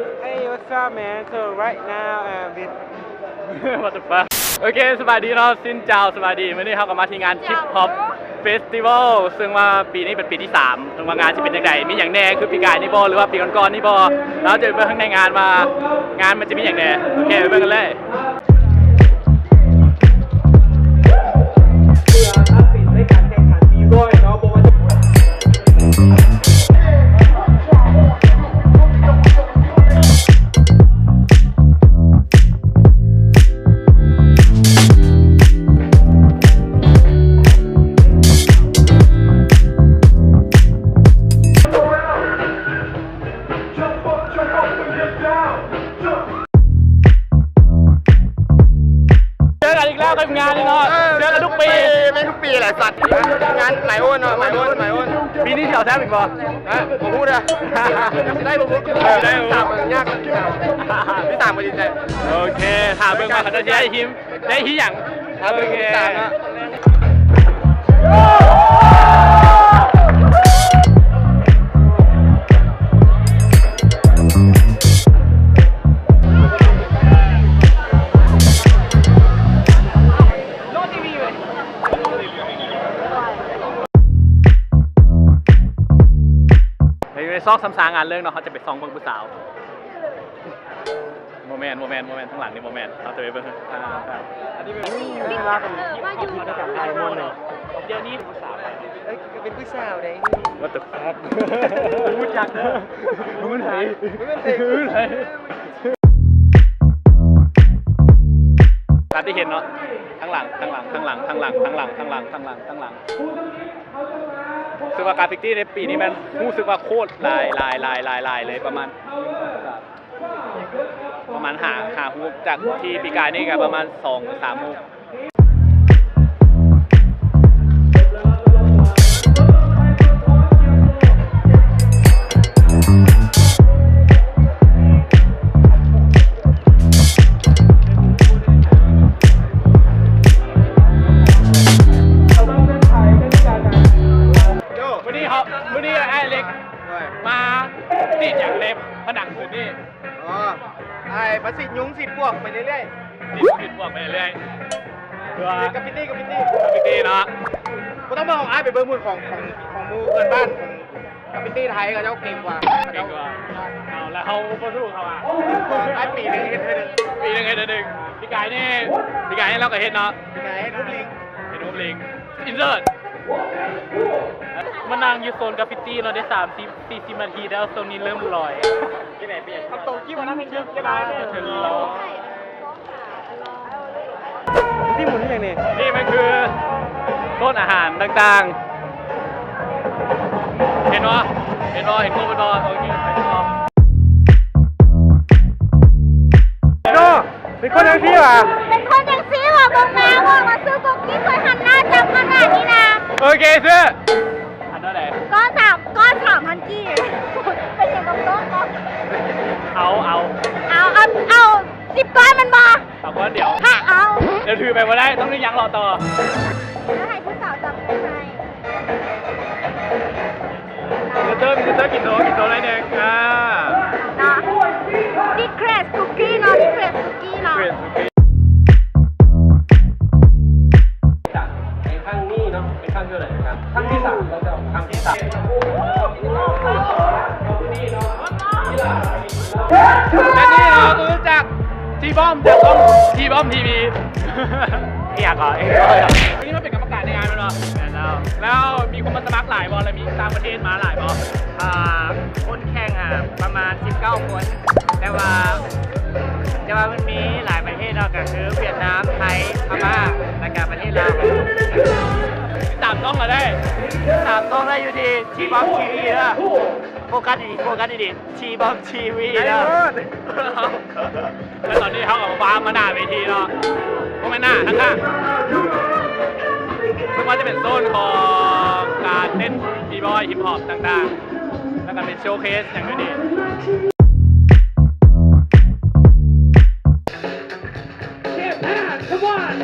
Hey, what's up, man? So right now, uh, with What the fuck? ໂອເຄ ສະບາຍດີເນາະ ຊິນເຈົ້າ ສະບາຍດີ. ມື້ນີ້ເຮົາກໍມາທີ່ງານ Hip Hop Festival ເຊິ່ງວ່າປີນີ້ເປັນປີທີສາມ ເບິ່ງວ່າງານຊິເປັນຈັ່ງໃດ ມີຫຍັງແດ່ ຄືປີກາຍນີ້ບໍ່ ຫຼືວ່າປີກ່ອນໆນີ້ບໍ່. ເຮົາຈະໄປເບິ່ງຂ້າງໃນງານວ່າງານມັນຈະມີຫຍັງແດ່. ໂອເຄ ໄປເບິ່ງກັນເລີຍ. ເຈີກັນອີກແລ້ວກັບງານນີ້ເນາະ ເຈີກັນທຸກປີ ແມ່ນທຸກປີແຫຼະສັດ. ງານໄມໂອນເນາະ ໄມໂອນ ໄມໂອນ. ປີນີ້ຊິເອົາແຊມອີກບໍ່? ຮະ ບໍ່ຮູ້ເດີ ຊິໄດ້ບໍ່ຮູ້. ເອີ ໄດ້ບໍ່ຮູ້ ສາມມັນຍາກ ທີສາມກໍດີໃຈ. ໂອເຄ ຖ້າເບິ່ງວ່າເຂົາເຈົ້າຊິໄດ້ທີ ໄດ້ທີຫຍັງ. ຖ້າເບິ່ງຕິດຕາມເນາະ. ຢູ່ໃນຊອກຊຳຊາງານເລີງເນາະ ເຮົາຈະໄປສ່ອງເບິ່ງຜູ້ສາວ. ບໍ່ແມ່ນ ບໍ່ແມ່ນ ບໍ່ແມ່ນ ທາງຫຼັງນີ້ບໍ່ແມ່ນ. ເຮົາຈະໄປເບິ່ງທາງ ອັນນີ້ເປັນເວລາເປັນ ເອີ ມາຢູ່ ດຽວນີ້ ເອີຍ ກໍເປັນຜູ້ສາວໄດ໋. What the fuck? ຮູ້ຈັກເດີ ຮູ້ໄດ໋ ຮູ້ໄດ໋. ຕາມທີ່ເຫັນເນາະ ທາງຫຼັງ ທາງຫຼັງ ທາງຫຼັງ ເຊິ່ງວ່າກຣາຟິກຕີໃນປີນີ້ແມ່ນຮູ້ສຶກວ່າໂຄດຫຼາຍ ຫຼາຍ ຫຼາຍ ຫຼາຍ ຫຼາຍເລີຍ ປະມານ ປະມານຫ້າ ຫ້າຮູບ ຈາກທີ່ປີກາຍນີ້ກໍປະມານສອງ ສາມຮູບ. ມື້ນີ້ເຮົາ ມື້ນີ້ອ້າຍເລັກ ໂດຍ ມາຕິດຫຍັງໃນຜະໜັງພື້ນນີ້? ອໍ ອ້າຍມາສີດຍຸງສີດປວກໄປເລື້ອຍໆ ສີດ ສີດປວກໄປເລື້ອຍໆ ຄືວ່າກາຟິຕີ ກາຟິຕີ ກາຟິຕີເນາະ. ບໍ່ຕ້ອງມາຂອງອ້າຍ ໄປເບິ່ງພຸ້ນ ຂອງ ຂອງ ຂອງໝູ່ເພື່ອນບ້ານ ຂອງກາຟິຕີໄທ ເຂົາເຈົ້າເກັ່ງກວ່າ ເກັ່ງກວ່າ. ເອົາ ແລ້ວເຮົາບໍ່ສູ້ເຂົາອະ ອ້າຍປີໜຶ່ງເຮັດເທື່ອໜຶ່ງ ປີໜຶ່ງເຮັດເທື່ອໜຶ່ງ. ປີກາຍນີ້ ປີກາຍນີ້ເຮົາກໍເຮັດເນາະ ປີກາຍເຮັດຮູບລິງ ເຮັດຮູບລິງ. ອິນເສີດ ມານັ່ງຢູ່ໂຊນກາຟິຕີເນາະ ໄດ້ສາມສິບ ສີ່ສິບນາທີແລ້ວ ໂຊນນີ້ເລີ່ມລອຍ. ທີ່ໝູ່ນີ້ຫຍັງນີ້? ນີ້ມັນຄືໂຊນອາຫານຕ່າງໆ ເຫັນບໍ່? ເຫັນບໍ່? ເຫັນຄົບບໍ່? ໂອເຄ ເຫັນຄົບ. ເນາະ ເປັນຄົນຈັ່ງຊີ້ຫວາ? ເປັນຄົນຈັ່ງຊີ້ຫວາ? ເບິ່ງມາ ບອກວ່າຊື້ກຸກກີ້ຊ່ວຍຫັນໜ້າຈັບມັນວ່ານີ້ນະ. ໂອເຄ ຊື້. ອັນເທົ່າໃດ? ກ້ອນສາມ ກ້ອນສາມພັນກີບ. ເປັນຫຍັງກັບກ້ອນ? ເອົາ ເອົາ ເອົາ ເອົາ ເອົາສິບກ້ອນແມ່ນບໍ່? ເອົາກ້ອນດຽວ. ຫາເອົາ. ດຽວຖືໄປບໍ່ໄດ້ ຕ້ອງໄດ້ຍ່າງເລາະຕໍ່. ແລ້ວໃຫ້ຜູ້ສາວຈັບໃຫ້. ມີເຕີ ມີເຕີ ກິນໂຊ ກິນໂຊໜ້ອຍໜຶ່ງ ອ່າ ເນາະ ດິເຄຣດຄຸກກີ້ເນາະ ດິເຄຣດຄຸກກີ້ເນາະ. ໃນຄັ້ງນີ້ເນາະ ເປັນຄັ້ງທີເທົ່າໃດກັນ? ຄັ້ງທີສາມແລ້ວເຈົ້າ ຄັ້ງທີສາມ. ແລະນີ້ເຮົາກໍຮູ້ຈັກ ທີບອມ ຈາກຊ່ອງ ທີບອມ ທີວີ ອີ່ຫຍັງກໍ ເອີ ມື້ນີ້ມາເປັນກຳມະການໃນງານແມ່ນບໍ່? ແມ່ນແລ້ວ. ແລ້ວມີຄົນມາສະໝັກຫຼາຍບໍ່? ແລ້ວມີຕ່າງປະເທດມາຫຼາຍບໍ່? ອ່າ ຄົນແຂ່ງອະປະມານສິບເກົ້າຄົນ ແຕ່ວ່າ ແຕ່ວ່າມັນມີຫຼາຍປະເທດເນາະ ກໍຄືຫວຽດນາມ ໄທ ພະມ້າ ແລ້ວກໍປະເທດລາວ. ຕິດຕາມຊ່ອງລະໄດ້ ຕິດຕາມຊ່ອງລະໄດ້ຢູ່ທີ່ ທີບອມ ທີວີ ເດີ. ໂຟກັສດີໆ ໂຟກັສດີໆ ທີບອມ ທີວີ ເດີ. ແລະຕອນນີ້ເຮົາກໍມາຫນ້າເວທີເນາະ ບໍ່ແມ່ນໜ້າ ທາງຂ້າງ ເຊິ່ງວ່າຈະເປັນໂຊນຂອງການເຕັ້ນບີບອຍ ຮິບຮອບຕ່າງໆ ແລ້ວກໍເປັນໂຊເຄສຫຍັງຢູ່ນີ້. Japan, come on!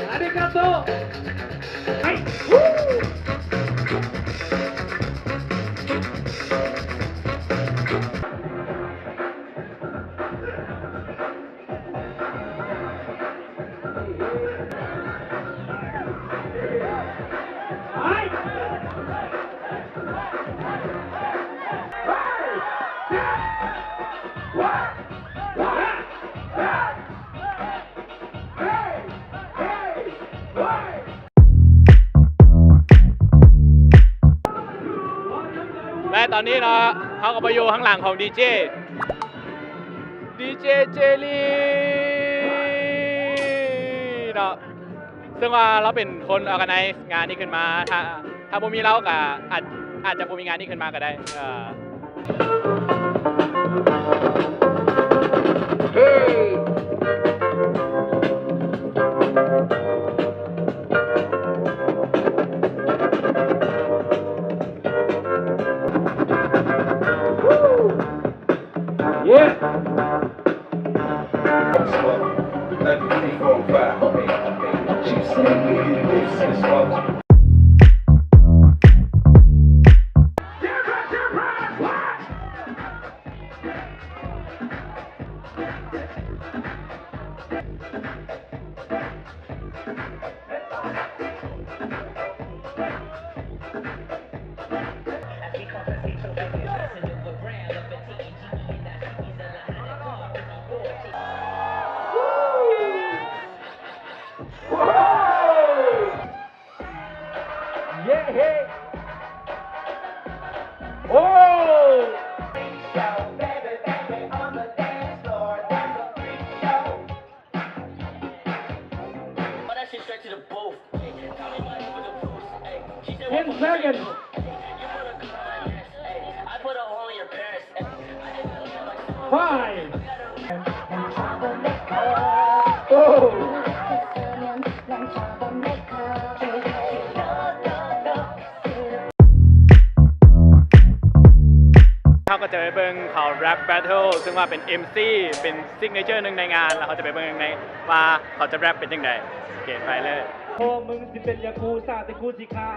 ອາລິກາໂຕ. ໄປ ວູ້. ແລະຕອນນີ້ເນາະ ເຮົາກໍມາຢູ່ຂ້າງຫຼັງຂອງດີເຈ ດີເຈເຈລີເນາະ ເຊິ່ງວ່າລາວເປັນຄົນ organize ງານນີ້ຂຶ້ນມາ ຖ້າ ຖ້າບໍ່ມີລາວກໍອາດ ອາດຈະບໍ່ມີງານນີ້ຂຶ້ນມາກໍໄດ້ ເອີ. ເຢ້ເຮ ໂອ້ Ten seconds. Five. ເຮົາກໍຈະໄປເບິ່ງເຂົາແຣັບແບັດເທິລ ເຊິ່ງວ່າເປັນເອັມຊີ ເປັນຊິກເນເຈີໜຶ່ງໃນງານ ແລ້ວເຮົາຈະໄປເບິ່ງໃນ ວ່າເຂົາຈະແຣັບເປັນຈັ່ງໃດ. ໂອເຄ ໄປເລີຍ. ພໍ່ມຶງຊິເປັນຢາກູຊາ ແຕ່ກູຊິຂ້າ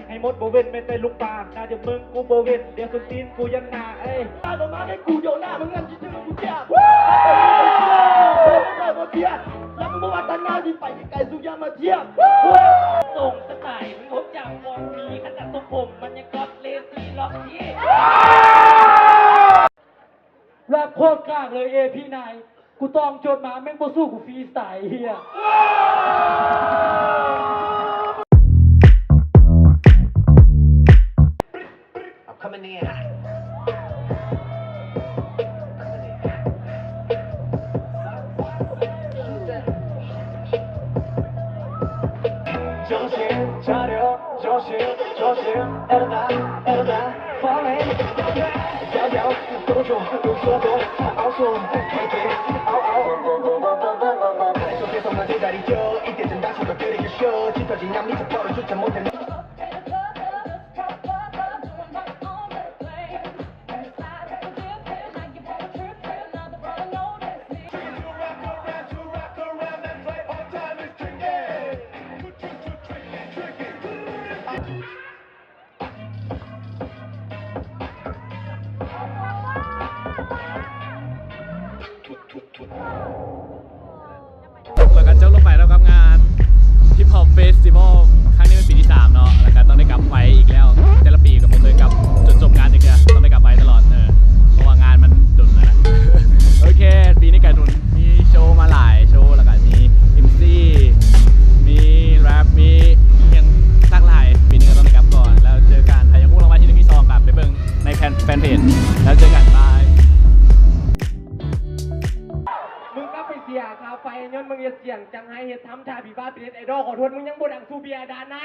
ໃຫ້ໝົດ ບໍ່ເວັ້ນແມ້ແຕ່ລຸງປາ. ໜ້າດຽວມຶງກູບໍ່ເວັ້ນ ດຽວສົ້ນຕີນກູຍັງໜ້າ ເອີຍ. ຕາຍບໍ່ມາໃຫ້ກູໂຍນໜ້າ ມຶງນັ້ນຊິເຈີກູເຈັບ ເອີຍ ບໍ່ເຈັບ. ແລ້ວມຶງບໍ່ວ່າຕາໜ້າຊິໄປໄກໆ ສຸຢ່າມາທຽບ ເອີຍ. ສົ່ງສະໄຕລ໌ ມຶງຮູ້ຈັກບໍ່ມີ ຂະໜາດຊົງຜົມມັນຍັງກອດເລຊີລັອກເອ. ແຣັບໂຄດກາກເລີຍ ເອພີໄນ ກູຕ້ອງໂຈດມາ ແມ່ງບໍ່ສູ້ກູຟຣີສະໄຕລ໌ ເຮີ້ຍ. I'm coming in hot. Coming in hot. 정신 차려, 조심 조심. 에르다 에르다, falling. Hip Hop Festival ຄັ້ງນີ້ເປັນປີທີສາມເນາະ ແລ້ວກໍຕ້ອງໄດ້ກັບໄວອີກແລ້ວ. ແຕ່ລະປີກໍບໍ່ເຄີຍກັບຈົນຈົບງານຈັກເທື່ອ ຕ້ອງໄດ້ກັບໄວຕະຫຼອດ ເອີ ເພາະວ່າງານມັນດົນຫັ້ນນະ. ໂອເຄ ປີນີ້ກະດົນ ມີໂຊມາຫຼາຍໂຊ ແລ້ວກໍມີເອັມຊີ ມີແຣັບ ມີຫຍັງຫຼາກຫຼາຍ. ປີນີ້ກໍຕ້ອງໄດ້ກັບກ່ອນ ແລ້ວເຈີກັນ. ໃຜຢາກຮູ້ລາງວັນທີໜຶ່ງ ທີສອງ ກໍໄປເບິ່ງໃນແຟນ ແຟນເພຈ. ແລ້ວເຈີກັນ ບາຍ. ມຶງກັບໄປເສຍຄ່າໄຟ ຍ້ອນມຶງເຮັດສຽງຈັງໄຫ້ ເຮັດທຳທ່າຜີບ້າ ເປັນເນັດໄອດອລ. ຂໍໂທດ ມຶງຍັງບໍ່ດັງສູ້ເບຍດານໃນ.